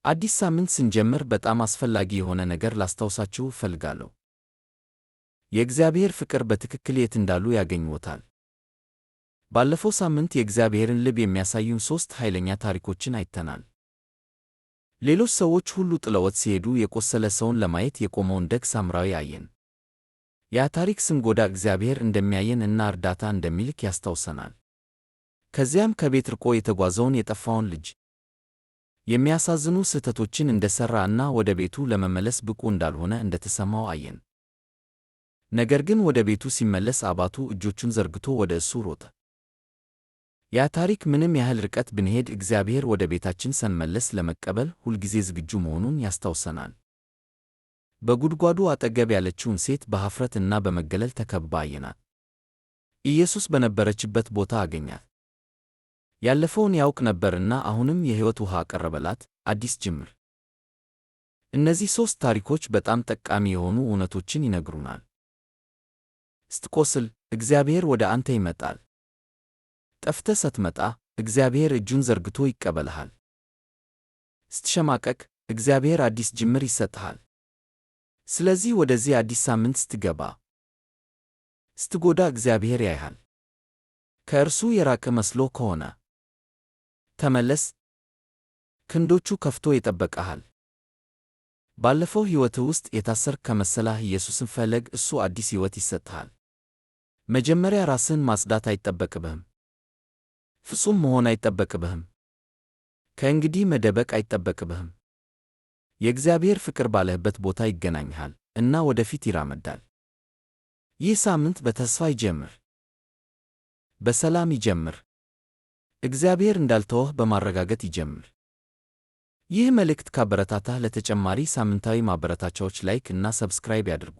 አዲስ ሳምንት ስንጀምር በጣም አስፈላጊ የሆነ ነገር ላስታውሳችሁ እፈልጋለሁ። የእግዚአብሔር ፍቅር በትክክል የት እንዳሉ ያገኝዎታል። ባለፈው ሳምንት የእግዚአብሔርን ልብ የሚያሳዩን ሦስት ኃይለኛ ታሪኮችን አይተናል። ሌሎች ሰዎች ሁሉ ጥለውት ሲሄዱ የቆሰለ ሰውን ለማየት የቆመውን ደግ ሳምራዊ አየን። ያ ታሪክ ስንጎዳ እግዚአብሔር እንደሚያየን እና እርዳታ እንደሚልክ ያስታውሰናል። ከዚያም ከቤት ርቆ የተጓዘውን የጠፋውን ልጅ የሚያሳዝኑ ስህተቶችን እንደሠራ እና ወደ ቤቱ ለመመለስ ብቁ እንዳልሆነ እንደተሰማው አየን። ነገር ግን ወደ ቤቱ ሲመለስ አባቱ እጆቹን ዘርግቶ ወደ እሱ ሮጠ። ያ ታሪክ ምንም ያህል ርቀት ብንሄድ እግዚአብሔር ወደ ቤታችን ስንመለስ ለመቀበል ሁልጊዜ ዝግጁ መሆኑን ያስታውሰናል። በጉድጓዱ አጠገብ ያለችውን ሴት በኀፍረት እና በመገለል ተከብባ አየናት። ኢየሱስ በነበረችበት ቦታ አገኛት። ያለፈውን ያውቅ ነበርና አሁንም የሕይወት ውሃ አቀረበላት፣ አዲስ ጅምር። እነዚህ ሦስት ታሪኮች በጣም ጠቃሚ የሆኑ እውነቶችን ይነግሩናል። ስትቆስል እግዚአብሔር ወደ አንተ ይመጣል። ጠፍተህ ስትመጣ እግዚአብሔር እጁን ዘርግቶ ይቀበልሃል። ስትሸማቀቅ እግዚአብሔር አዲስ ጅምር ይሰጥሃል። ስለዚህ ወደዚህ አዲስ ሳምንት ስትገባ፣ ስትጎዳ እግዚአብሔር ያይሃል። ከእርሱ የራቀ መስሎ ከሆነ ተመለስ። ክንዶቹ ከፍቶ ይጠብቅሃል። ባለፈው ሕይወትህ ውስጥ የታሰርክ ከመሰለህ ኢየሱስን ፈለግ፣ እሱ አዲስ ሕይወት ይሰጥሃል። መጀመሪያ ራስህን ማጽዳት አይጠበቅብህም። ፍጹም መሆን አይጠበቅብህም። ከእንግዲህ መደበቅ አይጠበቅብህም። የእግዚአብሔር ፍቅር ባለህበት ቦታ ይገናኝሃል እና ወደፊት ይራመዳል። ይህ ሳምንት በተስፋ ይጀምር፣ በሰላም ይጀምር። እግዚአብሔር እንዳልተወህ በማረጋገጥ ይጀምር። ይህ መልእክት ካበረታታህ ለተጨማሪ ሳምንታዊ ማበረታቻዎች like እና subscribe ያድርጉ።